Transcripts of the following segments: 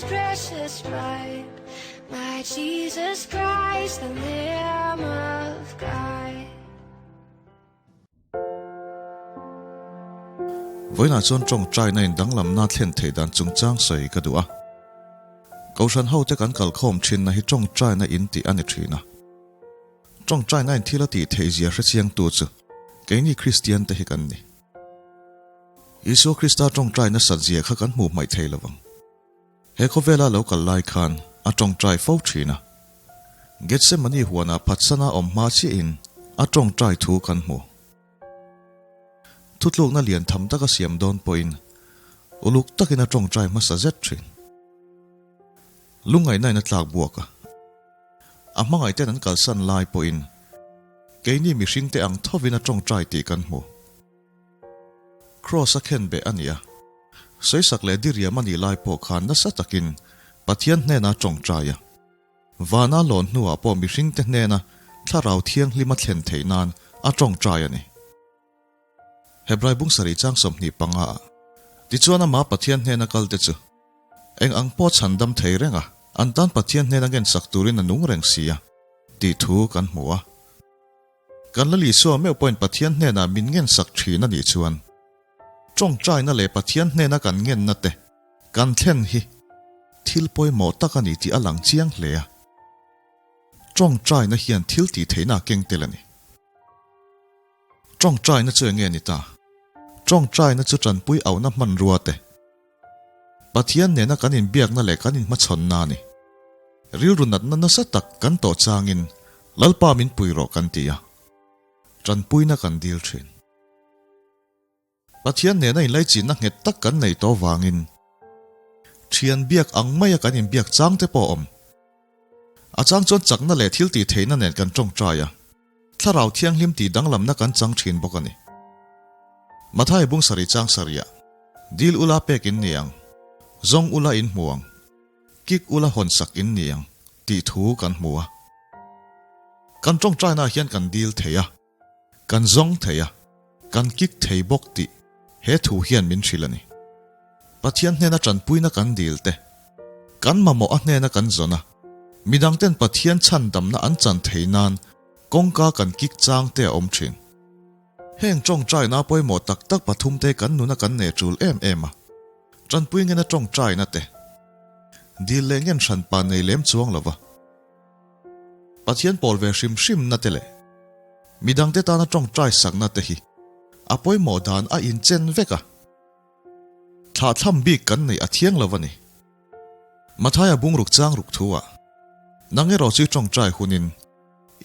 precious blood, my Jesus Christ, the Lamb of God. Vawiinah chuan tawngtaina in danglamna thlen theih dan chungchang sawi ka duh a. Kohhran hote kan kalkhawm thinna hi tawngtaina in tih a ni thin a. Tawngtaina in thil a tih theih zia hrechiangtu chu keini Kristian te hi kan ni. Isua Krista tawngtai nasat zia kha kan hmuh hmaih thei lovang. He khawvela lo kal lai khan a tawngtai fo thin a. Gethsemane huanah phatsana awm hma chiahin a tawngtai thu kan hmu. Thutlukna lian tham taka siam dawn pawhin uluk takin a tawngtai hmasa zet thin. Lungngaihna in a tlak buak a. A hmangaihten an kalsan lai pawhin keini mihringte ang thovin a tawngtai tih kan hmu. Kraws a khen beh a ni a, sawisak leh diriam a nih lai pawh khan nasa takin Pathian hnena tawngtai a. Vana lawn hnuah pawh mihringte hnena Thlarau Thianghlim a thlen theih nan a tawngtai a ni. Hebrai bung sarih chang 25 ah tichuan amah Pathian hnena kalte chu eng ang pawh chhandam thei reng a, an tan Pathian hnena ngensak turin a nung reng si a tih thu kan hmu a. Kan Lal Isua meuh pawhin Pathian hnenah min ngensak thin a nih chuan, tawngtaina leh Pathian hnena kan ngenna te kan thlen hi thil pawimawh tak a ni tih a lang chiang hle a. Tawngtaina hian thil tih theihna a keng tel a ni. Tawngtaina chu enge ni ta? Tawngtaina chu tanpui auhna hmanrua te, Pathian nena kan inbiakna leh kan inhmachhawnna a ni. Rilru natna nasa tak kan tawh changin Lalpa min pui rawh kan ti a, tanpuina kan dil thin. Pathian nena inlaichinna nghet tak kan nei tawh vangin thian biak ang maia kan inbiak chang te pawh a awm. A chang chuan chakna leh thil tih theihna nen kan tawngtai a, Thlarau Thianghlim tih danglamna kan chang thin bawk a ni. Mathai bung sarih chang sarihah, Dil ula pek in ni ang, zawng ula in hmu ang, kik ula hawn sak in ni ang, tih thu kan hmu a. Kan tawngtainaah hian kan dil thei a, kan zawng thei a, kan kik thei bawk tih he thu hian min hrilh a ni. Pathian hnena tanpuina kan dil te, kan mamawh a hnena kan zawn a, midangten Pathian chhandamna an chan thei nan kawngka kan kik chang te a awm thin. Heng tawngtaina pawimawh tak tak pathumte kan nuna kan nei tul em em a, tanpui ngena tawngtaina te, dil leh ngen hranpa nei lem chuang lova, Pathian pawl ve hrim hrim na te leh midangte tana tawngtai sakna te hi a pawimawh dan a inchen vek a. Thlahthlam bik kan neih a thiang lo a ni. Mathaia bungruk chang ruk thu ah, Nang erawh chu i tawngtai hunin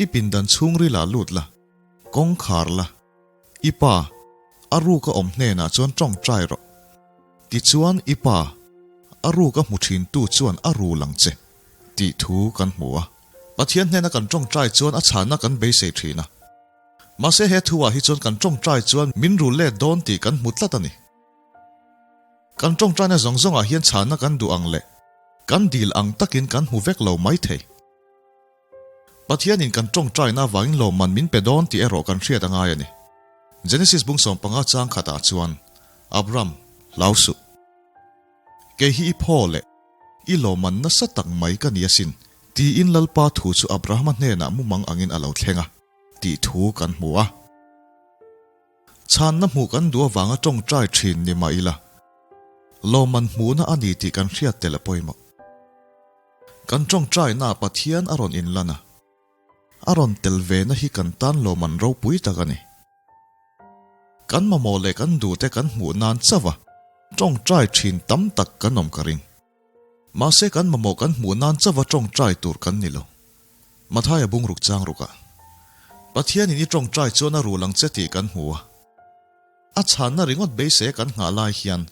i pindan chhungril ah lut la, kawng khar la, i pa a ruk a awm hnenah chuan tawngtai rawh. Tichuan i pa a ruk a hmu thintu chuan a rul ang che. Tih thu kan hmu a. Pathian hnena kan tawngtai chuan a chhanna kan beisei thin a. Mahse he thuah hi chuan kan tawngtai chuan min rul let dawn tih kan hmu tlat a ni. Kan tawngtaina zawng zawngah hian chhanna kan duh ang leh kan dil ang takin kan hmu vek lo mai thei. Pathianin kan tawngtaina avangin lawmman min pe dawn tih erawh kan hriat a ngai a ni. Genesis bung 15 chang khatah chuan, Abram, hlau suh. Kei hi i phaw leh i lawmman nasa tak mai ka ni asin, tiin Lalpa thu chu Abrahama hnenah mumang angin a lo thleng a, tih thu kan hmu a. Chhanna hmuh kan duh avanga tawngtai thin ni mah ila, lawmman hmuhna a ni tih kan hriat tel a pawimawh. Kan tawngtainaah Pathian a rawn inlan a, a rawn tel vena hi kan tan lawmman ropui tak a ni. Kan mamawh leh kan duhte kan hmuh nan chauh a, tawngtai thin tam tak kan awm ka ring. Mahse kan mamawh kan hmuh nan chauh a tawngtai tur kan ni lo. Mathaia bungruk chang rukah, Pathianin i tawngtai chuan a rul ang che tih kan hmu a. A chhanna ringawt beisei a kan nghah lai hian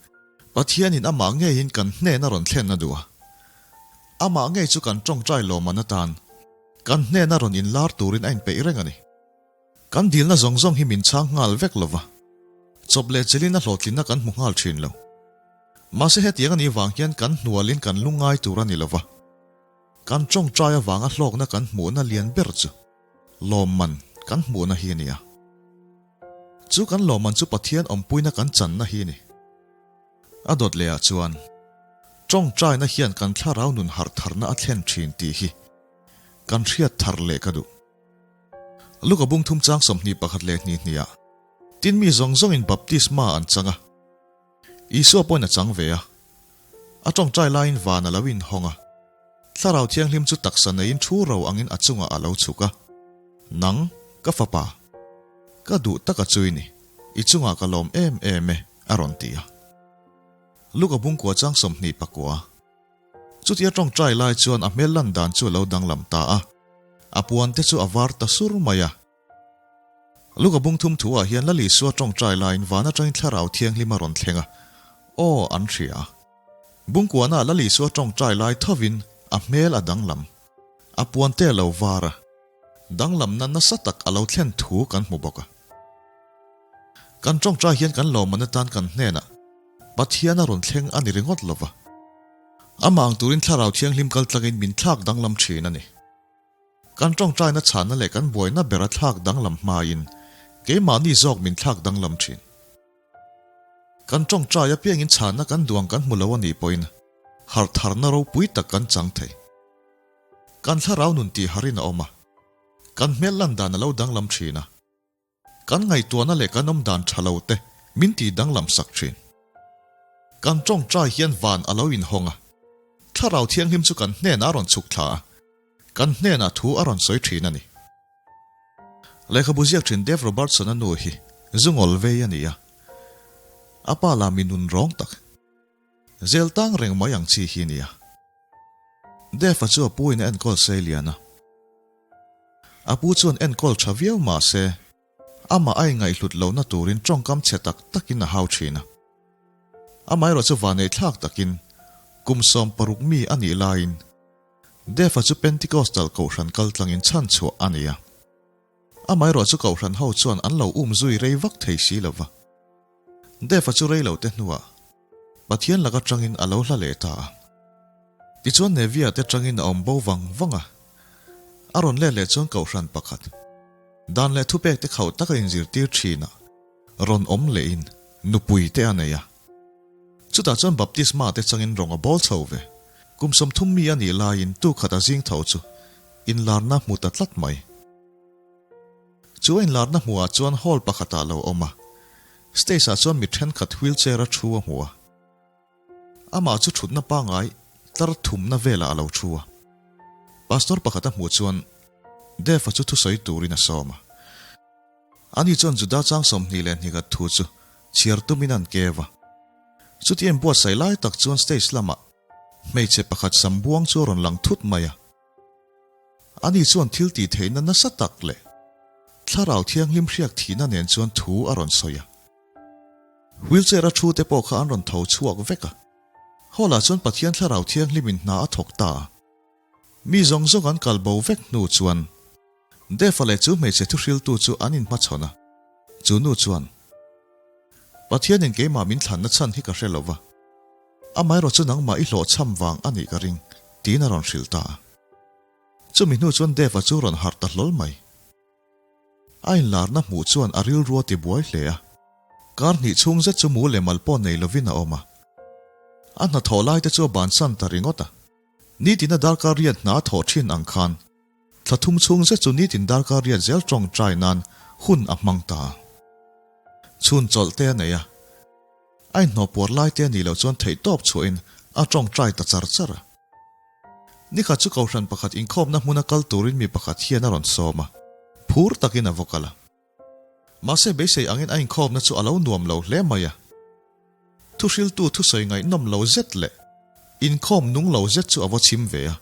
Pathianin amah ngeiin kan hnen a rawn thlen a duh a. Amah ngei chu kan tawngtai lawmman atan kan hnen a rawn inlar turin a inpeih reng a ni. Kan dilna zawng zawng hi min chhang nghal vek lo va, chawp leh chelin a hlawhtlinna kan hmu nghal thin lo. Mahse hetiang a nih vang hian kan hnualin kan lungngai tur a ni lo va, kan tawngtai avanga hlawkna kan hmuhna lian ber chu lawmman kan hmuhna hi a ni a. Chu kan lawmman chu Pathian awmpuina kan channa hi a ni. A dawt lehah chuan. Tawngtaina hian kan thlarau nun harh tharna a thlen thin tih hi kan hriat thar leh ka duh. Luka bung thum chang 21 leh hnih hniah tin mi zawng zawngin baptisma an chang a, Isua pawhin a chang ve a. A tawngtai laiin van a lo inhawng a, Thlarau Thianghlim chu taksa neiin thu ro angin a chungah a lo chhuk a, Nang, ka fapa, ka duh taka chu i ni, i chungah ka lawm em em e, a rawn ti a. Luka bungkua chang 29. Chutia tawngtai lai chuan a hmel lan dan chu a lo danglam ta a, a puan te chu a var ta sur mai a. Luka bung thum thu ah hian Lal Isua tawngtai laiin van atangin Thlarau Thianghlim a rawn thleng a, aw an hria a. Bungkuana ah Lal Isua tawngtai lai thovin a hmel a danglam, a puan te a lo var a, danglamna nasa tak a lo thlen thu kan hmu bawk a. Kan tawngtai hian kan lawmman atan kan hnenah Pathian a rawn thleng a ni ringawt lova, amah ang turin Thlarau Thianghlim kal tlangin min thlak danglam thin a ni. Kan tawngtaina chhanna leh kan buaina ber a thlak danglam hmain keimahni zawk min thlak danglam thin. Kan tawngtai apiangin chhanna kan duang kan hmu lo a nih pawhin harh tharna ropui tak kan chang thei. Kan thlarau nun tih harin a awm a, kan hmel lan dan a lo danglam thin a. Kan ngaihtuahna leh kan awm dan tha lo te min tih danglam sak thin. Kan tawngtai hian van a lo inhawng a, Thlarau Thianghlim chu kan hnenah a rawn chhuk thla a, kan hnenah thu a rawn sawi thin a ni. Lehkhabu ziak thin Dave Robertson-a nu hi zu ngawl vei a ni a, a pa lah mi nun rawng tak, zel tang reng mai ang chi hi a ni a. Dave-a chu a pu in a enkawl sei lian a. A pu chuan enkawl tha viau mah se, amah a ingaihhlut lohna turin tawngkam chhe tak takin a hau thin a. Amaherawh chu vaneihthlak takin kum 16 mi a nih laiin Dave-a chu Pentecostal kohhran kal tlangin chhan chhuah a ni a. Amaherawh chu kohhran ho chuan an lo um zui rei vak thei si lo va. Dave-a chu rei lo te hnuah Pathian laka tangin a lo hla leh ta a. Tichuan Nevia te tangin a awm bo vang vang a. A rawn let leh chuan kohhran pakhat, dan leh thupek te khauh taka inzirtir thin a rawn awm lehin nupui te a nei a. Chutah chuan baptisma te changin rawng a bawl chho ve. Kum 30 mi a nih laiin tu khat a zing tho chu inlarna hmu ta tlat mai. Chu a inlarna hmuhah chuan hall pakhatah a lo awm a. Stage ah chuan mi thenkhat wheelchair a thu a hmu a. Amah chu thutna pangai tlar thumna velah a lo thu a. Pastor pakhat a hmuh chuan Dave-a chu thusawi turin a sawm a. Ani chuan Juda chang 22 thu chu chhiar tumin an kev a. Chuti en buatsaih lai tak chuan stage lamah hmeichhe pakhat sam buang chu a rawn lang thut mai a. Ani chuan thil tih theihna nasa tak leh Thlarau Thianghlim hriak thihna nen chuan thu a rawn sawi a. Wheelchair a thu te pawh kha an rawn tho chhuak vek a. Hall ah chuan Pathian Thlarau Thianghlimin hna a thawk ta a. Mi zawng zawng an kal bo vek hnu chuan Dave-a leh chu hmeichhe thuhriltu chu an inhmachhawn a. Chu nu chuan, Pathianin keimah min thlanna chhan hi ka hre lo va. Amaherawh chu nangmah i hlawhchham vang a nih ka ring, tiin a rawn hrilh ta a. Chumi hnu chuan Dave-a chu rawn harh ta hlawl mai. A inlarna hmuh chuan a rilru a ti buai hle a. Kar hnih chhung zet chu mu leh mal pawh nei lovin a awm a. A hnathawh lai te chu a bansan ta ringawt a. Nitin a darkar riat hna a thawh thin ang khan thla thum chhung zet chu nitin darkar riat zel tawngtai nan hun a hmang ta a. Chhun chawlh te a nei a. A inhnawh puar lai te a nih loh chuan theihtawp chhuahin a tawngtai ta char char a. Nikhat chu kohhran pakhat inkhawmna hmuna kal turin mi pakhat hian a rawn sawm a, phur takin a va kal a. Mahse beisei angin a inkhawmna chu a lo nuam lo hle mai a. Thuhriltu thusawi ngaihnawm lo zet leh inkhawm nung lo zet chu a va chhim ve a.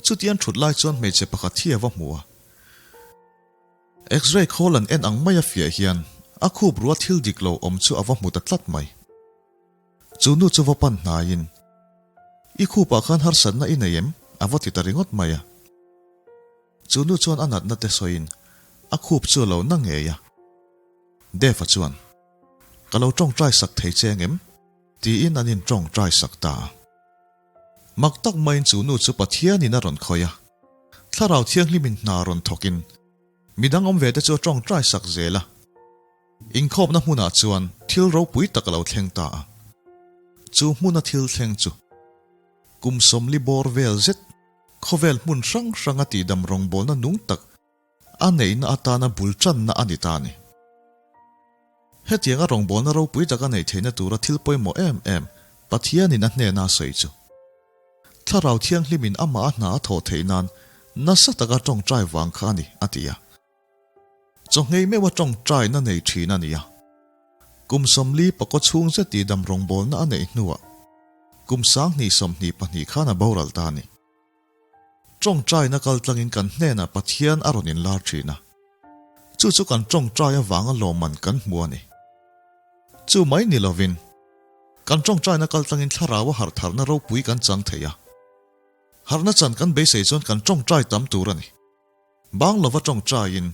Chutiang thut lai chuan hmeichhe pakhat hi a va hmu a. X-ray khawl an en ang mai a fiah hian a khup rua thil dik lo awm chu a va hmu ta tlat mai. Chu nu chu va pan hnaiin, I khupah khan harsatna i nei em? a va ti ta ringawt mai a. Chu nu chuan a natna te sawiin a khup chu a lo na ngei a. Dave-a chuan, Ka lo tawngtai sak thei che ang em? tiin an intawngtai sak ta a. Mak tak maiin chu nu chu Pathianin a rawn khawih a, Thlarau Thianghlimin hna rawn thawkin midang awm ve te chu a tawngtai sak zel a. Inkhawpna hmunah chuan thil ropui tak a lo thleng ta a. Chu hmuna thil thleng chu kum 40 bawr vel zet khawvel hmun hrang hranga tihdam rawngbawlna nung tak a neihna atana bul tanna a ni ta a ni. Hetianga rawngbawlna ropui taka neih theihna tura thil pawimawh em em Pathianin a hnena a sawi chu Thlarau Thianghlimin amah a hna a thawh theih nan nasa taka tawngtai vang kha a ni, a ti a. Chawngei meuha tawngtaina nei thin a ni a. Kum 40 pakaw chhung zet tihdam rawngbawlna a neih hnuah kum 2022 khan a boral ta a ni. Tawngtaina kal tlangin kan hnenah Pathian a rawn inlar thin a. Chu chu kan tawngtai avanga lawmman kan hmu a ni. Chu mai ni lovin, kan tawngtaina kal tlangin thlarau a harh tharna ropui kan chang thei a. Harhna chan kan beisei chuan kan tawngtai tam tur a ni. Bang lova tawngtaiin,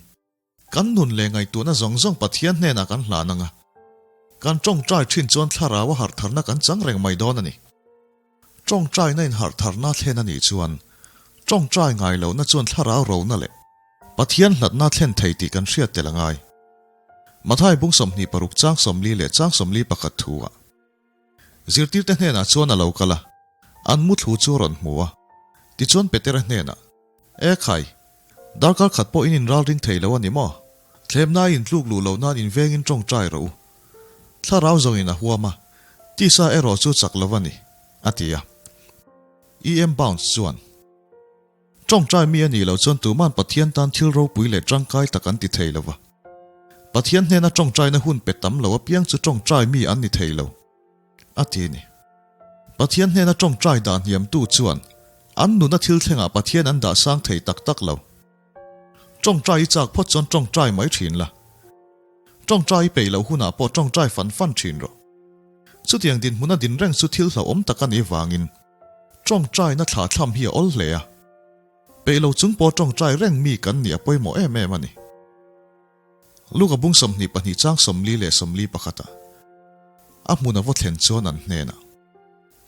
kan nun leh ngaihtuahna zawng zawng Pathian hnenah kan hlan ang a. Kan tawngtai thin chuan thlarau a harh tharna kan chang reng mai dawn a ni. Tawngtaina in harh tharna thlen a nih chuan, tawngtai ngai lohna chuan thlarau rona leh Pathian hlatna thlen thei tih kan hriat tel a ngai. Mathai bung 26 chang 40 leh chang 41 thu ah. Zirtirte hnenah chuan a lo kal a, an muthlu chu a rawn hmu a. Tichuan Petera hnenah, E khai, darkar khat pawh in inralring thei lo a ni maw? Thlemna in tluk luh loh nan invengin tawngtai rawh u. Thlarau zawngin a huam a, tisa erawh chu chak lo a ni, a ti a. EM Bounds chuan, Tawngtai mi a nih loh chuan tuman Pathian tan thil ropui leh tangkai tak an ti thei lo va. Pathian hnena tawngtaina hun pe tam lo apiang chu tawngtai mi an ni thei lo, a ti a ni. Pathian hnena tawngtai dah hniamtu chuan an nuna thil thlengah Pathian an dah sang thei tak tak lo. Tawngtai i chak phawt chuan tawngtai mai thin la. Tawngtai i peih loh hunah pawh tawngtai fan fan thin rawh. Chutiang dinhmuna din reng chu thil hlauhawm tak a nih vangin tawngtaina thla thlam hi a awl hle a. Peih lo chung pawh tawngtai reng mi kan nih a pawimawh em em a ni. Luka bung 22 chang 40 leh 41 ah a hmun a vaw thlen chuan an hnenah,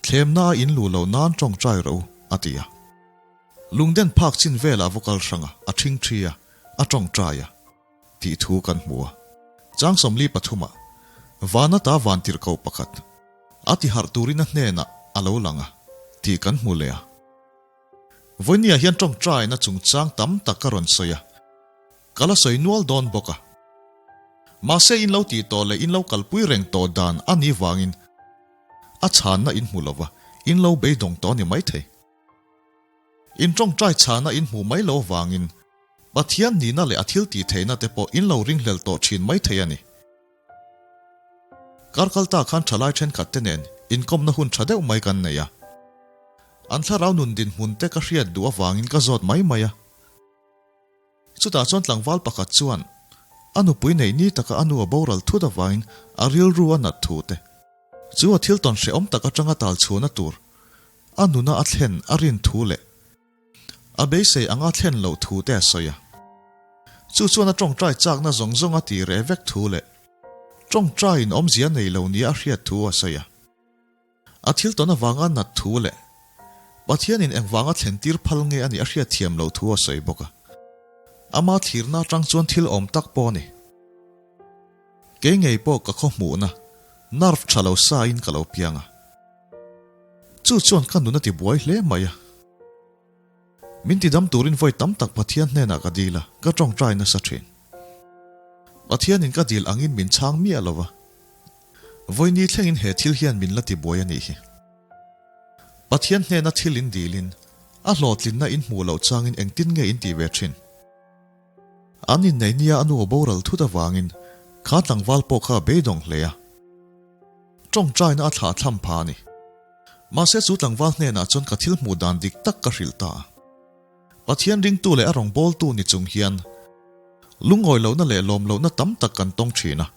Thlemna a in luh loh nan tawngtai rawh u, a ti a. Lungden phak chin velah vaw kal hrang a, a thing thi a, a tawngtai a. Tih thu kan hmu a. Chang 43 ah, Vana ta van tirhkoh pakhat, a ti harh turin a hnenah a lo lang a, tih kan hmu leh a. Vawinia hian tawngtaina chungchang tam tak ka rawn sawi a, ka la sawi nual dawn bawk a. Mahse in lo tih tawh leh in lo kalpui reng tawh dan a nih vangin a chhanna in hmu lova, in lo beidawng tawh a ni maithei. In tawngtai chhana in hmuh mai lo vangin Pathian nihna leh a thil tih theihna te pawh in lo ringhlel tawh thin maithei a ni. Kar kal ta khan thalai thenkhat te nen inkawmna hun tha deuh mai kan nei a. An thlarau nun dinhmun te ka hriat duh avangin ka zawt mai mai a. Chutah chuan tlangval pakhat chuan a nupui neih ni taka a nu a boral thut avangin a rilru a nat thu te chu a thil tawn hrehawm tak atanga tal chhuahna tur a nuna a thlen a rin thu leh a beisei anga thlen loh thu te a sawi a. Chu chuan a tawngtai chakna zawng zawng a tih reh vek thu leh tawngtaiin awmzia nei lo nia a hriat thu a sawi a. A thil tawn avanga nat thu leh Pathianin engvanga thlen tir phal nge a nih a hriat thiam loh thu a sawi bawk a. Ama thlirna atang chuan thil awm tak pawh a ni. Kei ngei pawh ka khaw hmuhna nerve tha lo sa in ka lo piang a. Chu chuan ka nun a ti buai hle mai a. Min ti dam turin vawi tam tak Pathian hnenah ka dil a, ka tawngtai nasa thin. Pathianin ka dil angin min chhang miah lo va. Vawini thlengin he thil hian min la ti buai a nih hi. Pathian hnena thil in dilin, a hlawhtlinna in hmuh loh changin engtin nge in tih ve thin? An innei nia a nu a boral thut avangin kha tlangval pawh kha a beidawng hle a. Tawngtaina a thlah thlam pha a ni. Mahse chu tlangval hnenah chuan ka thil hmuh dan dik tak ka hrilh ta a. Pathian ringtu leh a rawngbawltu ni chung hian lungawi lohna leh lawm lohna tam tak kan tawng thin a.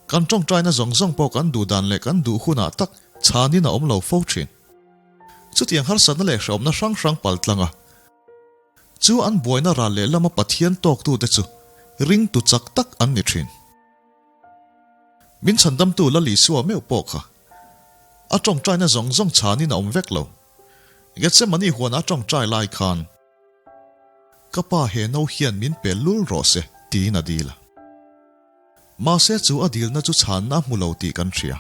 Kan tawngtaina zawng zawng pawh kan duh dan leh kan duh hunah tak chhanin a awm lo fo thin. Chutiang harsatna leh hrehawmna hrang hrang pal tlang a. Chu an buaina ral leh lama Pathian tawktute chu ringtu chak tak an ni thin. Min chhandamtu Lal Isua meuh pawh kha a tawngtaina zawng zawng chhanin a awm vek lo. Gethsemane huana a tawngtai lai khan, Ka pa he no hian min pe lul rawh se, tiin a dil a. Mahse chu a dilna chu chhanna a hmu lo tih kan hria.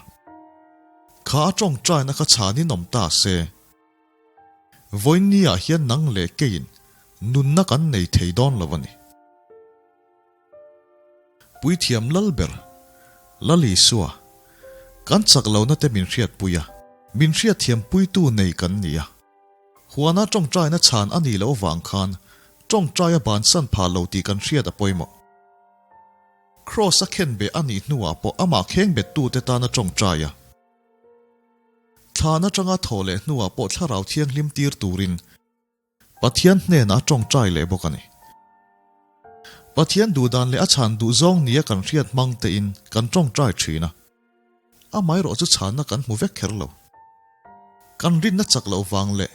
Kha a tawngtaina kha chhanin awm ta se. Vawiinni ah hian nang leh keiin nunna kan nei thei dawn lo a ni. Puithiam Lalber, Lal Isua, kan chak lohna te min hriatpui a, min hriatthiampuitu nei kan ni a. Huana tawngtaina chhan a nih loh vang khan tawngtaia bansan phah lo tih kan hriat a pawimawh. Kraws a khenbeh a nih hnuah pawh amah khengbettute tana tawngtai a. Thlan atanga thawh leh hnuah pawh thlarau thianghlim tir turin Pathian hnenah a tawngtai leh bawk a ni. Pathian duhdan leh a chhan duh zawng nia kan hriat hmang tein kan tawngtai thin a. Amaherawh chu chhanna kan hmu vek kher lo. Kan rinna chak loh vang leh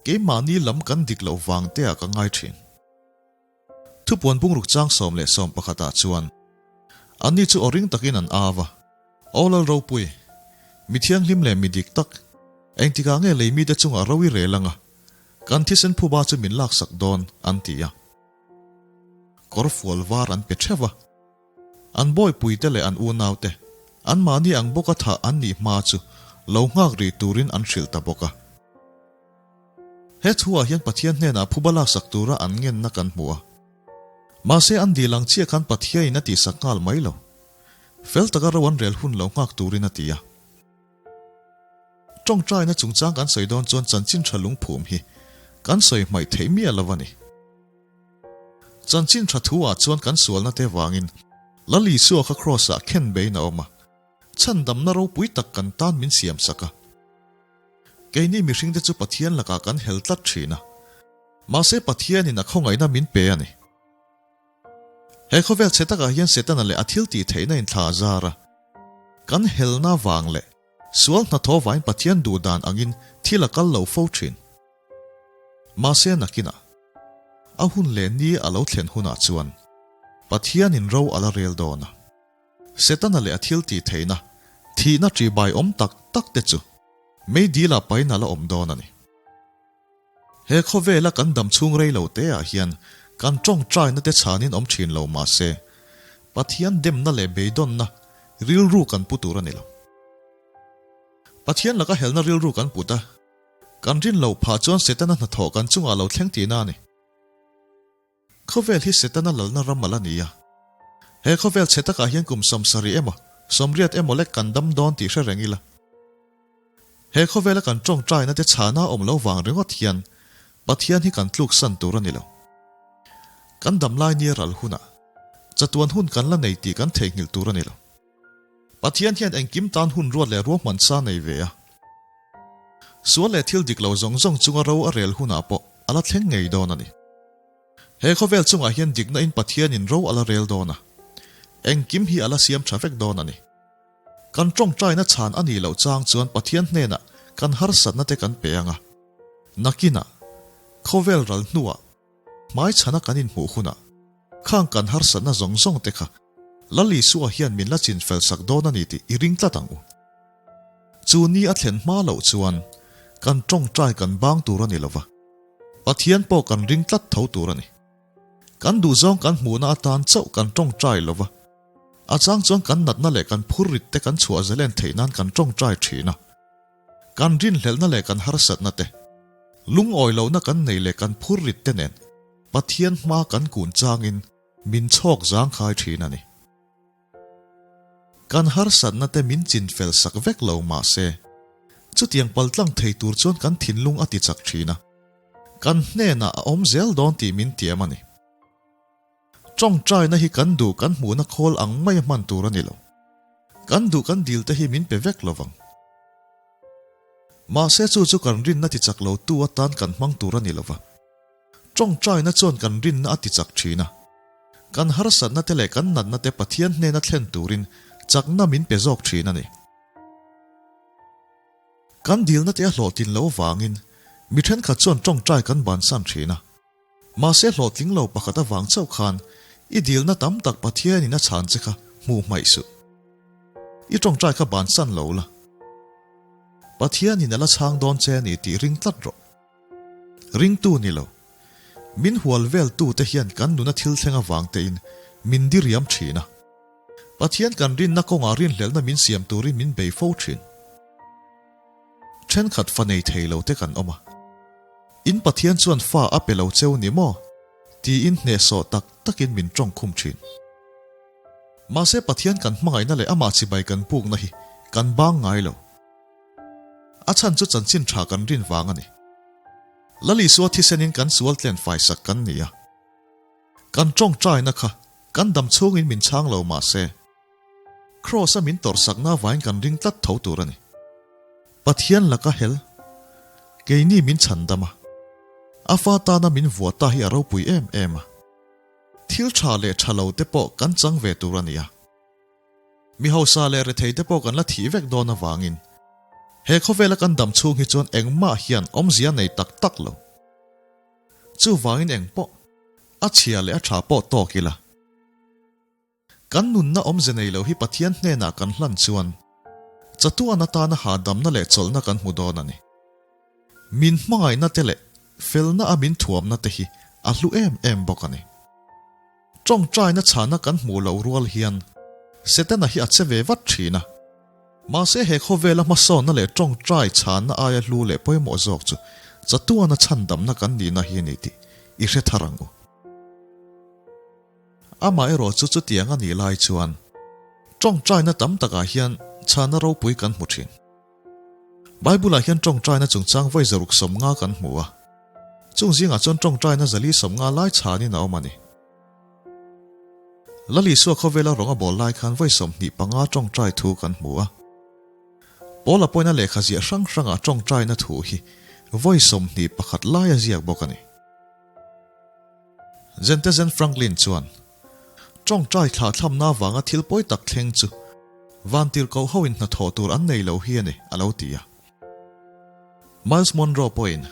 keimahni lam kan dik loh vang te ah ka ngai thin. Thupuan bungruk chang 11 ah chuan anni chu aw ring takin an au a, Aw Lal ropui, mi thianghlim leh mi dik tak, engtikah nge lei mite chungah ro i rel anga kan thisen phuba chu min laksak dawn an ti a. Kawr fual var an pe theuh a, an bawipuite leh an unaute anmahni ang bawka thah an nih hma chu lo nghak rih turin an hrilh ta bawk a. He thuah hian Pathian hnenah phuba laksak tura an ngenna kan hmu a. Mahse an dil ang chiah khan Pathiain a tihsak nghal mai lo. Fel taka ro an rel hun lo nghak turin a ti a. Tawngtaina chungchang kan sawi dawn chuan chanchin tha lungphum hi kan sawi hmaih theih miah lo a ni. Chanchin tha thuah chuan kan sualna te vangin Lal Isua kha Kraws-ah khen bein a awm a, chhandamna ropui tak kan tan min siamsak a. Keini mihringte chu Pathian lakah kan hel tlat thin a, mahse Pathianin a khawngaihna min pe a ni. He khawvel chhe takah hian Setana leh a thil tih theihna in thla a zar a, kan helna vang leh sual hnathawh vain Pathian duh dan angin thil a kal lo fo thin. Mahse nakinah, a hun leh ni a lo thlen hunah chuan Pathianin ro a la rel dawn a. Setana leh a thil tih theihna, thihna ṭihbai awm tak tak te chu mei dil ah pain a la awm dawn a ni. He khawvela kan dam chhung rei lo te ah hian kan ṭawngṭaina te chhanin awm ṭhin lo mah se, Pathian demna leh beidawnna rilru kan pu tur a ni lo. Pathian laka helna rilru kan put a, kan rin loh phah chuan Setana hnathawh kan chungah lo thleng tihna a ni. Khawvel hi Setana lalna ram a la ni a. He khawvel chhe takah hian kum 70 emaw, 80 emaw lek kan dam dawn tih hre reng ila. He khawvela kan tawngtaina te chhana awm lo vang ringawt hian Pathian hi kan tluksan tur a ni lo. Kan dam lai nia ral hunah chatuan hun kan la nei tih kan theihnghilh tur a ni lo. Pathian hian engkim tan hun ruat leh ruahman sa nei ve a. Sual leh thil dik lo zawng zawng chunga ro a rel hunah pawh a la thleng ngei dawn a ni. He khawvel chungah hian dikna in Pathianin ro a la rel dawn a, engkim hi a la siam tha vek dawn a ni. Kan tawngtaina chhan a nih loh chang chuan Pathian hnenah kan harsatna te kan pe ang a, nakinah, khawvel ral hnuah, hmaichhana kan inhmuh hunah, khang kan harsatna zawng zawng te kha Lal Isua hian min la chinfel sak dawn a ni tih i ring tlat ang u. Chu ni a thlen hma loh chuan kan tawngtai kan bang tur a ni lova, Pathian pawh kan ring tlat tho tur a ni. Kan duhzawng kan hmuhna atan chauh kan tawngtai lova, a chang chuan kan natna leh kan phurrit te kan chhuah zalen theih nan kan tawngtai thin a. Kan rinhlelhna leh kan harsatna te, lungawi lohna kan nei leh kan phurrit te nen Pathian hma kan kun changin min chhawk zangkhai thin a ni. Kan harsatna te min chinfel sak vek lo mahse, chutiang paltlang thei tur chuan kan thinlung a ti chak thin a, kan hnenah a awm zel dawn tih min tiam a ni. Tawngtaina hi kan duh kan hmuhna khawl ang mai a hman tur a ni lo. Kan duh kan dil te hi min pe vek lo vang. Mahse chu chu kan rinna ti chak lo tu atan kan hmang tur a ni lo va. Tawngtaina chuan kan rinna a ti chak thin a. Kan harsatna te leh kan natna te Pathian hnena thlen turin chakna min pe zawk thin a ni. Kan dilna te a hlawhtlin lo vangin mi thenkhat chuan tawngtai kan bansan thin a. Mahse hlawhtling lo pakhat avang chauh khan i dilna tam tak Pathianin a chhan che kha hmuh hmaih suh. I tawngtai kha bansan lo la. Pathianin a la chhang dawn che a ni tih ring tlat rawh. Ringtu ni lo. Min hual vel tute hian kan nuna thil thleng avang tein min diriam thin a. Pathian kan rinna kawngah rinhlelhna min siam turin min bei fo thin. Thenkhat fa nei thei lo te kan awm a. In Pathian chuan fa a pe lo cheu ni maw? tiin hnehsawh tak takin min tawng khum thin. Mahse Pathian kan hmangaihna leh amah chibai kan pukna hi kan bang ngai lo. A chhan chu chanchin tha kan rin vang a ni. Lal Isua thisenin kan sual tlen faisak kan ni a. Kan tawngtaina kha kan dam chhungin min chhang lo mahse, Kraws-a min tawrhsakna vain kan ring tlat tho tur a ni. Pathian laka hel, keini min chhandam a, a fa tana min vuah ta hi a ropui em em a. Thil tha leh tha lo te pawh kan chang ve tur a ni a. Mi hausa leh rethei te pawh kan la thih vek dawn avangin he khawvela kan dam chhung hi chuan engmah hian awmzia nei tak tak lo. Chuvangin eng pawh, a chhia leh a tha pawh tawk ila. Kan nunna awmze nei lo hi Pathian hnenah kan hlan chuan chatuan atana hahdamna leh chawlhna kan hmu dawn a ni. Min hmangaihna te leh felna a min thuamna te hi a hlu em em bawk a ni. Tawngtaina chhana kan hmuh loh rual hian Setana hi a che ve vat thin a. Mahse he khawvela hmasawnna leh tawngtai chhana aia hlu leh pawimawh zawk chu chatuana chhandamna kan nihna hi a ni tih i hre thar ang u. Amaherawh chu chutiang a nih lai chuan tawngtaina tam takah hian chhana ropui kan hmu thin. Bible-ah hian tawngtaina chungchang vawi zaruk 50 kan hmu a. Chung zingah chuan tawngtaina zali 50 lai chhanin a awm a ni. Lal Isua khawvela rawng a bawl lai khan vawi 25 tawngtai thu kan hmu a. Paula pawhin a lehkha ziah hrang hrangah tawngtaina thu hi vawi 21 lai a ziak bawk a ni. Zentezen Franklin chuan, Tawngtai thlahthamna avanga thil pawi tak thleng chu vantirhkoh hoin hnathawh tur an nei lo hi a ni, a lo ti a. Myles Munroe pawhin,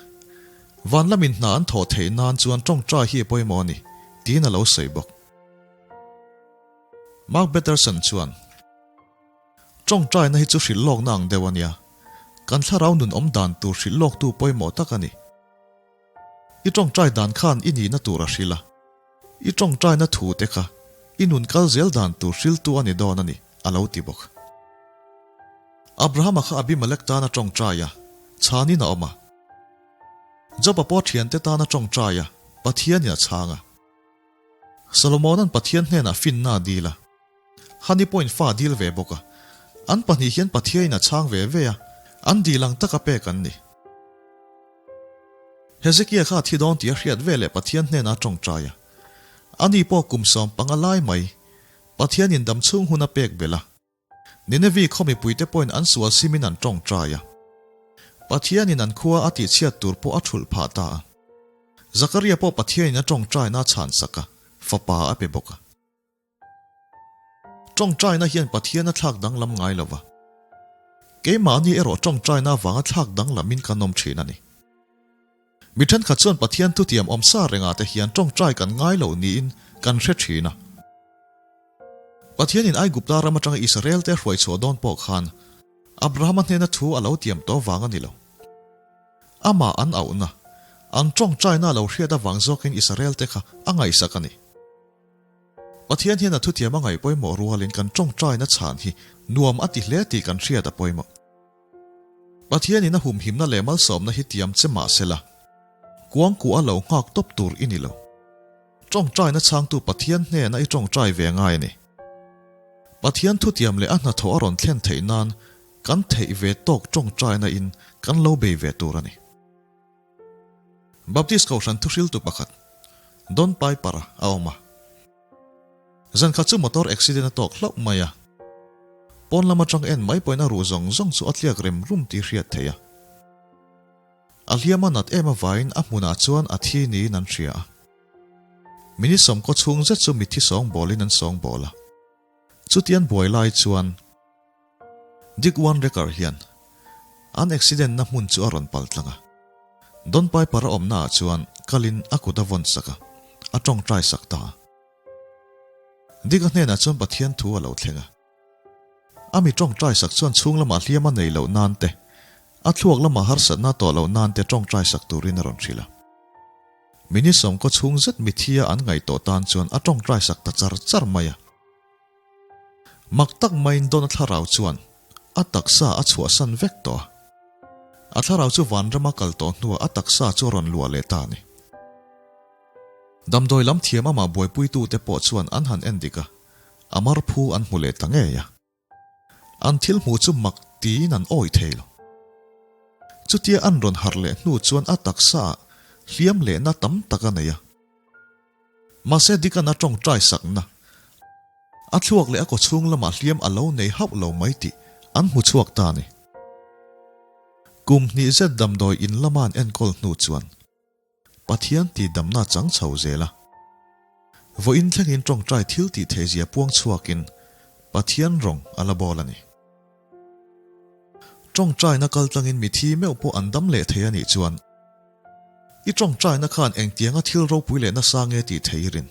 Van lamin hna an thawh theih nan chuan tawngtai hi a pawimawh a ni, tiin a lo sawi bawk. Mark Batterson chuan, Tawngtaina hi chu hrilh lawkna ang deuh a nia, kan thlarau nun awm dan tur hrilh lawktu pawimawh tak a ni. I tawngtai dan khan i nihna tur a hrilh a, i tawngtaina thu te kha i nun kal zel dan tur hriltu a ni dawn a ni, a lo ti bawk. Abrahama kha Abimelek tan a tawngtai a, chhanin a awm a. Job-a pawh thiante tan a tawngtai a, Pathianin a chhang a. Solomona'n Pathian hnenah finna a dil a, Hani pawhin fa a dil ve bawk a. An pahnih hian Pathianin a chhang ve ve a, an dil ang taka pek an ni. Hezekia kha a thi dawn tih a hriat ve leh Pathian hnenah a tawngtai a. Ani pawh kum 15 lai mai Pathianin dam chhung hun a pek belh a. Ninevi khaw mipuite pawhin an sual simin an tawngtai a. Pathianin an khua a tihchhiat tur pawh a thulh phah ta a. Zakaria pawh Pathianin a tawngtaina a chhansak a, fapa a pe bawk a. Tawngtaina hian Pathian a thlak danglam ngai lo va. Keimahni erawh tawngtaina avanga thlak danglamin kan awm thin a ni. Mi thenkhat chuan Pathian thutiam awm sa rengah te hian tawngtai kan ngai lo niin kan hre thin a. Pathianin Aigupta ram atanga Israelte a hruai chhuah dawn pawh khan Abrahama hnena thu a lo tiam tawh vang a ni lo. Amah an auhna, an tawngtaina a lo hriat avang zawkin Israelte kha a ngaihsak a ni. Pathian hian a thutiam a ngaih pawimawh rualin kan tawngtaina chhan hi nuam a ti hle tih kan hriat a pawimawh. Pathianin a humhimna leh malsawmna hi tiam che mah sela, kuangkuah a lo nghak tawp tur i ni lo. Tawngtaina chhangtu Pathian hnena i tawngtai ve ngai a ni. Pathian thutiam leh a hnathawh a rawn thlen theih nan kan theih ve tawk tawngtaina in kan lo bei ve tur a ni. Baptist Kohhran thuhriltu pakhat, Don Piper-a a awm a. Zan khat chu motor accident a tawk hlauh mai a. Pawn lam atang en mai pawhin a ruh zawng zawng chu a tliak rem rum tih hriat theih a. A hliam a nat em avaiin a hmunah chuan a thi niin an hria a. Minute sawmkaw chhung zet chu mitthi sawngbawlin an sawngbawl a. Chutian buai lai chuan Dick Wanrecker hian an accident na hmun chu a rawn pal tlang a. Don Piper a awmna ah chuan kalin a kut a vawn sak a, a tawngtai sak ta a. Dick a hnenah chuan Pathian thu a lo thleng a. A mi tawngtai sak chuan chhung lamah hliam a nei loh nan te, a thluak lamah harsatna tawh loh nan te tawngtai sak turin a rawn hrilh a. Minute sawmkaw chhung zet mithia an ngaih tawh tan chuan a tawngtai sak ta char char mai a. Mak tak maiin Donna thlarau chuan a taksa a chhuahsan vek tawh a. A thlarau chu vanrama kal tawh hnuah a taksa chu a rawn luah leh ta a ni. Damdawi lam thiam amah buaipuitute pawh chuan an han en dik a, a mar phu an hmu leh ta ngei a. An thil hmuh chu mak tiin an awih thei lo. Chutia an rawn harh leh hnu chuan a taksaah hliam lehna tam tak a nei a. Mahse Dickon a tawngtai sakna, a thluak leh a kawchhung lamah hliam a lo nei hauh lo mai tih an hmu chhuak ta a ni. Kum hnih zet damdawi in lama an enkawl hnu chuan Pathian tih damna chang chho zel a. Vawiin thlengin tawngtai thil tih theihzia puang chhuakin Pathian rawng a la bawl a ni. Tawngtaina kal tlangin mithi meuh pawh an dam leh thei a nih chuan I tawngtaina khan engtianga thil ropui leh nasa nge tih thei i rin?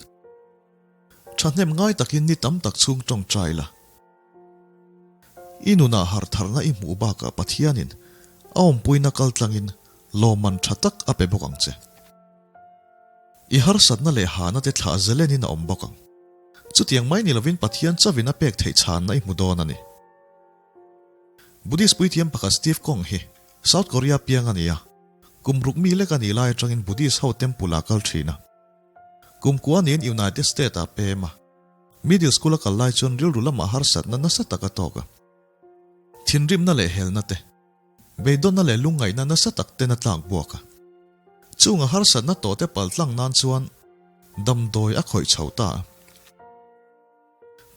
Thahnem ngai takin ni tam tak chhung tawngtai la. I nunah harhtharna i hmuh bakah Pathianin a awmpuina kal tlangin lawmman tha tak a pe bawk ang che. I harsatna leh hana te thlah zelenin a awm bawk ang. Chutiang mai ni lovin Pathian chavin a pek theih chhanna i hmu dawn a ni. Buddhist puithiam pakhat Steve Kong hi South Korea piang a ni a, kum ruk mi lek a nih lai atangin Buddhist ho temple ah kal thin a. Kum kua niin United State ah pem a, middle school a kal lai chuan rilru lamah harsatna nasa tak a tawk a. Thinrimna leh helna te, beidawnna leh lungngaihna nasa tak ten a tlak buak a. Chunga harsatna tawh te paltlang nan chuan damdawi a khawih chho ta a.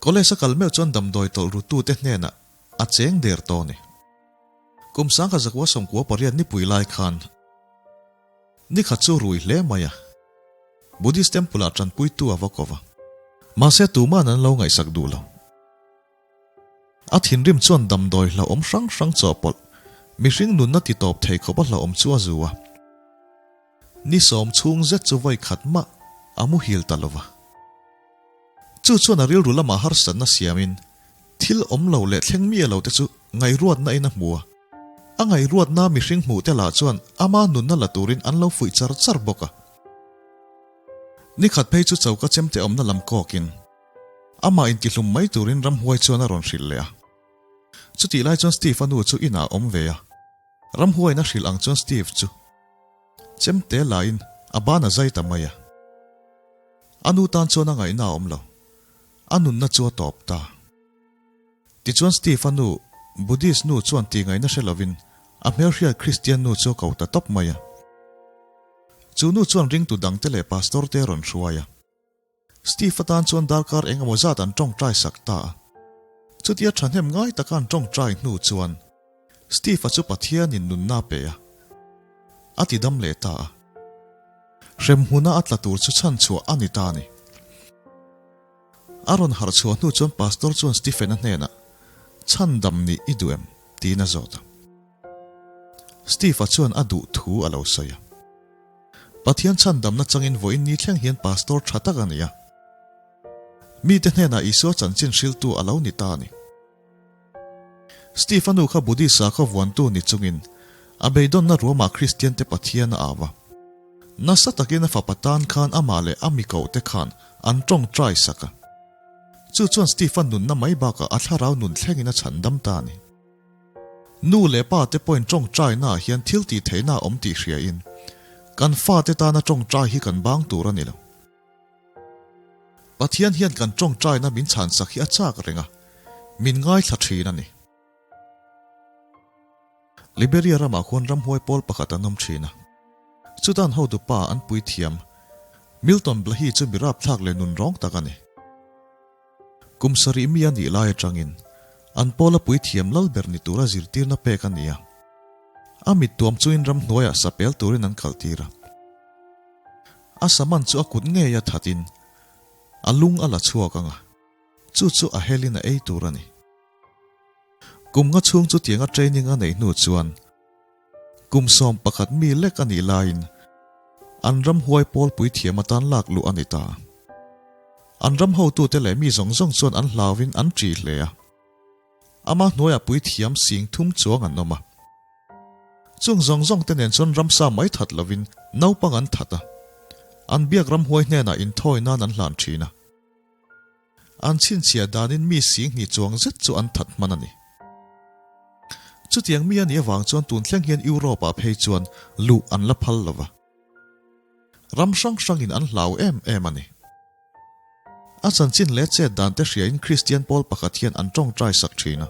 College a kal meuh chuan damdawi tawlh rutute hnenah a cheng der tawh a ni. Kum sangkhat zakua 98 nipui lai khan nikhat chu rui hle mai a, Buddhist temple ah tanpuitu a va ko va. Mahse tuman an lo ngaihsak duh lo. A thinrim chuan damdawi hlauhawm hrang hrang chawhpawlh, mihring nunna ti tawp thei khawp a hlauhawm chu a zu a. Ni sawm chhung zet chu vawi khat mah a muhil ta lo va. Chu chuan a rilru lamah harsatna siamin thil awm lo leh thleng miah lo te chu ngaihruatna in a hmu a. A ngaihruatna mihring hmuh te lah chuan ama nunna la turin an lo fuih char char bawk a. Ni khat phei chu choka chemte awmna lam kawkin amah intihlum mai turin ramhuai chuan a rawn hrilh leh a. Chutih lai chuan Steve a nu chu inah a awm ve a. Ramhuaiin a hrilh ang chuan Steve chu chemte lain a ban a zai ta mai a. A nu tan chuan a ngaihna a awm lo. A nunna chu a tawp ta. Tichuan Steve a nu, Buddhist nu chuan tih ngaihna hre lovin a hmelhriat Kristian nu chu a ko ta tawp mai a. Chu nu chuan ringtu dangte leh pastor te a rawn hruai a. Steve atan chuan darkar eng emaw zat an tawngtai sak ta a. Chutia thahnem ngai taka an tawngtai hnu chuan Steve-a chu Pathianin nunna a pe a, a ti dam leh ta a. Hremhmuna a tla tur chu chhanchhuah a ni ta a ni. A rawn harh chhuah hnu chuan Pastor chuan Stephen-a hnenah, Chhandam nih i duh em? tiin a zawt a. Steve-a chuan a duh thu a lo sawi a. Pathian chhandamna changin vawiin ni thleng hian pastor tha tak a ni a. Mite hnenah Isua chanchin hriltu a lo ni ta a ni. Steve a nu kha Buddhist sakhaw vuantu ni chungin a beidawnna ruamah Kristiante Pathian a au a. Nasa takin a fapa tan khan amah leh a mikohte khan an tawngtai sak a. Chu chuan Steve a nunna mai bakah a thlarau nun thlengin a chhandam ta a ni. Nu leh pa te pawhin tawngtainaah hian thil tih theihna a awm tih hriain, kan fate tana tawngtai hi kan bang tur a ni lo. Pathian hian kan tawngtaina min chhansak hi a chak reng a, min ngaithla thin a ni. Liberia ramah khuan ramhuai pawl pakhat an awm thin a, chutan hotu pa an puithiam Milton Blahi chu mi rapthlak leh nunrawng tak a ni. Kum sarih mi a nih lai atangin an pawla puithiam lal ber ni tura zirtirna pek a ni a. A mittuam chuin ramhnuaiah sapel turin an kaltir a. A saman chu a kut ngei a thatin a lung a la chhuak ang a, chu chu a helin a ei tur a ni. Kum nga chhung chutianga training a neih hnu chuan kum 11 mi lek a nih laiin an ramhuai pawl puithiam atan lak luh a ni ta. An ram hotute leh mi zawng zawng chuan an hlauvin an ṭi hle a. Ama hnuaiah puithiam sing thum chuang an awm a. Chung zawng zawng te nen chuan ramsa mai that lovin naupang an that a. An biak ramhuai hnenah inthawi nan an hlan thin a. An chhinchhiah danin mi sing hnih chuang zet chu an that hman a ni. Chutiang mi a nih avang chuan tun thleng hian Europe-ah phei chuan luh an la phal lo va. Ram hrang hrangin an hlau em em a ni. A chanchin leh chet dan te hriain Kristian pawl pakhat hian an tawngtai sak thin a.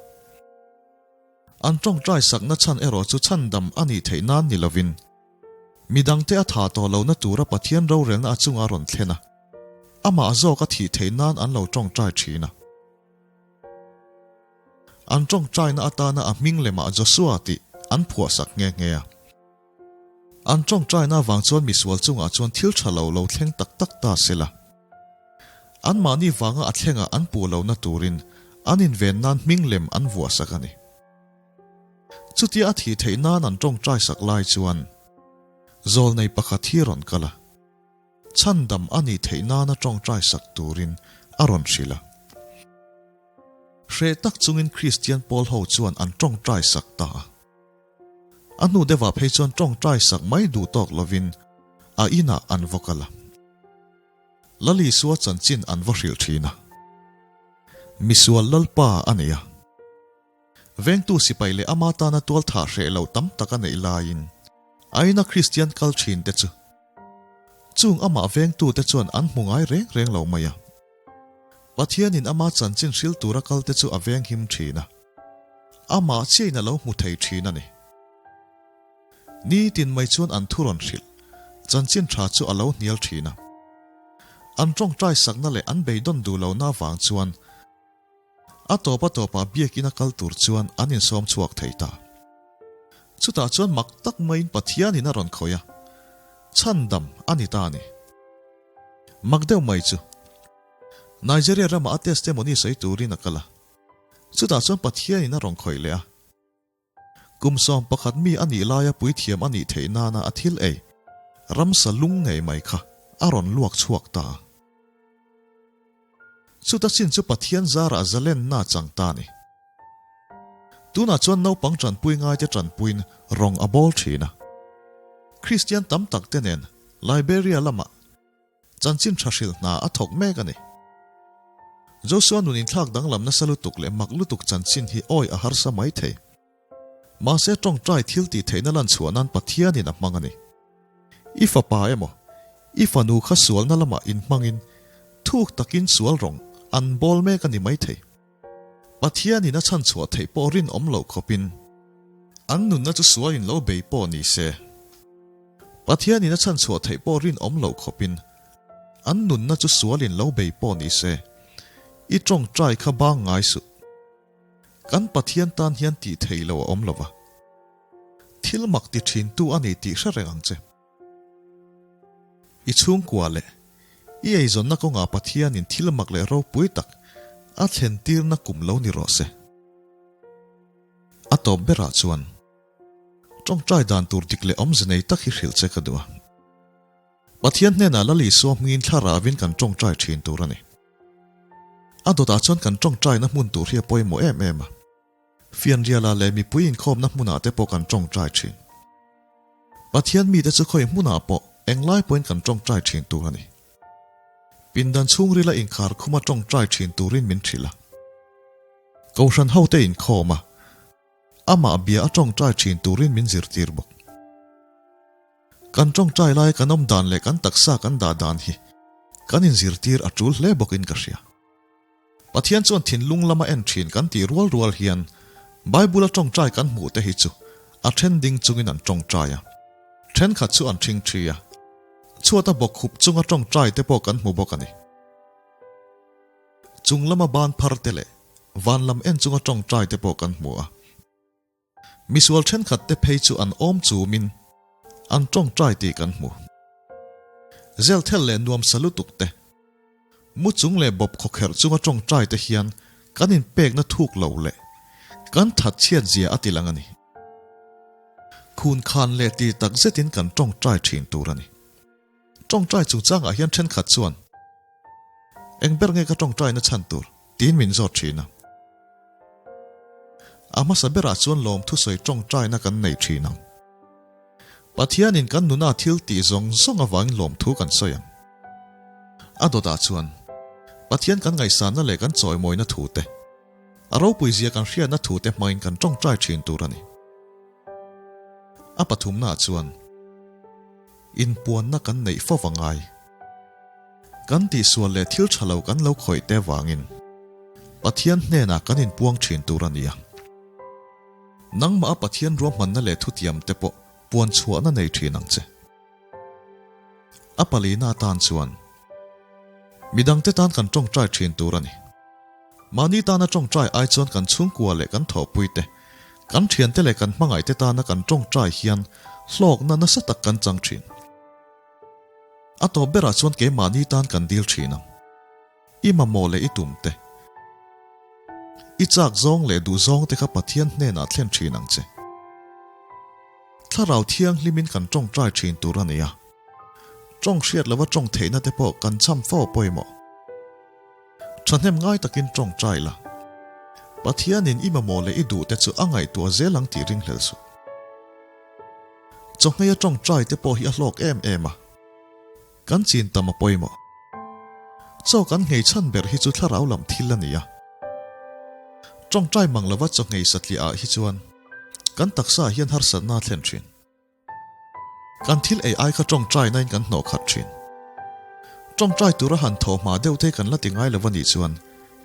An tawngtai sakna chhan erawh chu chhandam a nih theih nan ni lovin, midangte a tha tawh lohna tura Pathian rorelna a chunga rawn thlen a, amah zawk a thih theih nan an lo tawngtai thin a. An tawngtaina atana a hming lemah Joshua tih an phuahsak nghe nghe a. An tawngtaina avang chuan misual chungah chuan thil tha lo lo thleng tak tak ta se la. Anmahni vanga a thlengah an puh lohna turin an inven nan hming lem an vuahsak a ni. Chutia a thih theih nan an tawngtai sak lai chuan zawlnei pakhat hi rawn kal a, chhandam a nih theih nana tawngtai sak turin a rawn hrilh a. Hreh tak chungin Kristian pawl ho chuan an tawngtai sak ta a. A hnu deuhah phei chuan tawngtai sak mai duh tawk lovin a inah an va kal a. Lal Isua chanchin an va hrilh thin a. Misual Lalpa a nei a. Vengtu sipai leh ama tana tual thah hreh loh tam tak a neih laiin a ina Kristian kal thin te chu chung amah vengtute chuan an hmu ngai reng reng lo mai a. Pathianin ama chanchin hril tura kalte chu a venghim thin a. Amah chiain a lo hmu thei thin a ni. Nitin mai chuan an thu rawn hrilh, chanchin tha chu a lo hnial thin a. An tawngtai sakna leh an beidawn duh lohna avang chuan a tawp a tawpah biakina kal tur chuan an insawm chhuak thei ta. Chutah chuan mak tak maiin Pathianin a rawn khawih a, chhandam a ni ta a ni. Mak deuh mai chu Nigeria ramah a testimony sawi turin a kal a. Chutah chuan Pathianin a rawn khawih leh a. Kum 11 mi a nih laia puithiam a nih theih nana a thil ei, ramsa lung ngei mai kha a rawn luak chhuak ta a. Chuta chin chu Pathian zarah zalenna a chang ta a ni. Tunah chuan naupang tanpui ngaite tanpuiin rawng a bawl thin a. Kristian tam tak te nen Liberia lamah Chanchin tha hrilh hna a thawk mek a ni. Joshua nun inthlak danglam nasa lutuk leh mak lutuk chanchin hi awi a harsa mai thei. Mahse tawngtai thil tih theihna lan chhuah nan Pathianin a hmang a ni. I fapa emaw, i fanu kha sualna lamah inhmangin thuk takin sual rawng an bawl mek a ni mai thei. Pathianin a chhanchhuah theih pawh rinawm loh khawpin an nunna chu sualin lo bei pawh ni se. Pathianin a chhanchhuah theih pawh rinawm loh khawpin an nunna chu sualin lo bei pawh ni se. I tawngtai kha bang ngai suh. Kan Pathian tan hian tih theih loh a awm lo va. Thil mak ti thintu a ni tih hre reng ang che. I chhungkua leh i eizawnna kawngah Pathianin thil mak leh ropui tak a thlentirna kum lo ni rawh se. A tawp berah chuan tawngtai dan tur dik leh awmze nei tak hi hrilh che ka duh a. Pathian hnenah Lal Isua hmingin thlarauin kan tawngtai thin tur a ni. A dawtah chuan kan tawngtaina hmun tur hi a pawimawh em em a. Fianriala leh mipui inkhawmna hmunah te pawh kan tawngtai thin. Pathian mite chu khawi hmunah pawh englai pawhin kan tawngtai thin tur a ni. Pindan chhungrila inkhar khuma tawngtai thin turin min hrilh a. Kohhran hote inkhawm a, amah bia a tawngtai thin turin min zirtir bawk. Kan tawngtai lai kan awm dan leh kan taksa kan dah dan hi kan inzirtir a tul hle bawkin ka hria. Pathian chuan thinlung lama en thin kan tih rual rual hian Bible-a tawngtai kan hmuh te hi chu a then ding chungin an tawngtai a, thenkhat chu an thing thi a, chhuata bawkkhup chunga tawngtai te pawh kan hmu bawk a ni. Chung lama ban phar te leh van lam en chunga tawngtai te pawh kan hmu a. Misual thenkhat te phei chu an awm chumin an tawngtai tih kan hmu. Zelthel leh nuamsa lutuk te, mu chung leh bawp khawkherh chunga tawngtai te hian kan inpekna thuk lo leh kan thatchhiat zia a tilang a ni. Khun khan leh ti tak zetin kan tawngtai thin tur a ni. Tawngtai chungchangah hian thenkhat chuan, Eng ber nge ka tawngtaina chhan tur? tiin min zawt thin a. A hmasa berah chuan lawm thusawi tawngtaina kan nei thin ang. Pathianin kan nuna thil tih zawng zawng avangin lawmthu kan sawi ang. A dawtah chuan Pathian kan ngaihsanna leh kan chawimawina thu te. A ropui zia kan hriatna thute hmangin kan tawngtai thin tur a ni. A pathumnaah chuan inpuanna kan neih fo va ngai. Kan tihsual leh thil tha lo kan lo khawih te vangin Pathian hnenah kan inpuang thin tur a ni a. Nangmah a Pathian ruahmanna leh thutiam te pawh puan chhuahna nei thin ang che. A palina atan chuan midangte tan kan tawngtai thin tur a ni. Mahni tana tawngtai ai chuan kan chhungkua leh kan thawhpuite, kan thiante leh kan hmangaihte tana kan tawngtai hian hlawkna nasa tak kan chang thin. A tawp berah chuan keimahni tan kan dil thin ang. I mamawh leh i tumte, i chak zawng leh duh zawngte kha Pathian hnenah thlen thin ang che. Thlarau thianghlimin kan tawngtai thin tur a ni a, tawng hriat lova tawng theihna te pawh kan cham fo pawimawh. Thahnem ngai takin tawngtai la. Pathianin i mamawh leh i duhte chu a ngaihtuah zel ang tih ringhlel suh. Chawhmei a tawngtai te pawh hi a hlawk em em a. Kan chin tam a pawimawh. Chaw kan nghei chhan ber hi chu thlarau lam thil a ni a. Tawngtai mang lova chaw nghei satliah ah hi chuan kan taksa hian harsatna a thlen thin. Kan thil ei ai kha tawngtai nain kan hnawh khat thin. Tawngtai tura han thaw hma deuh te kan la ti ngai lo a nih chuan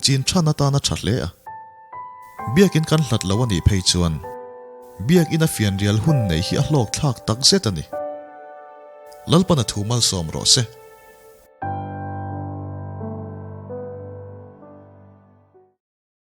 chin than atan a tha hle a. Biakin kan hlat lo a nih phei chuan biakin a fianrial hun nei hi a hlawk thlak tak zet a ni. Lalpan a thu malsawm rawh se.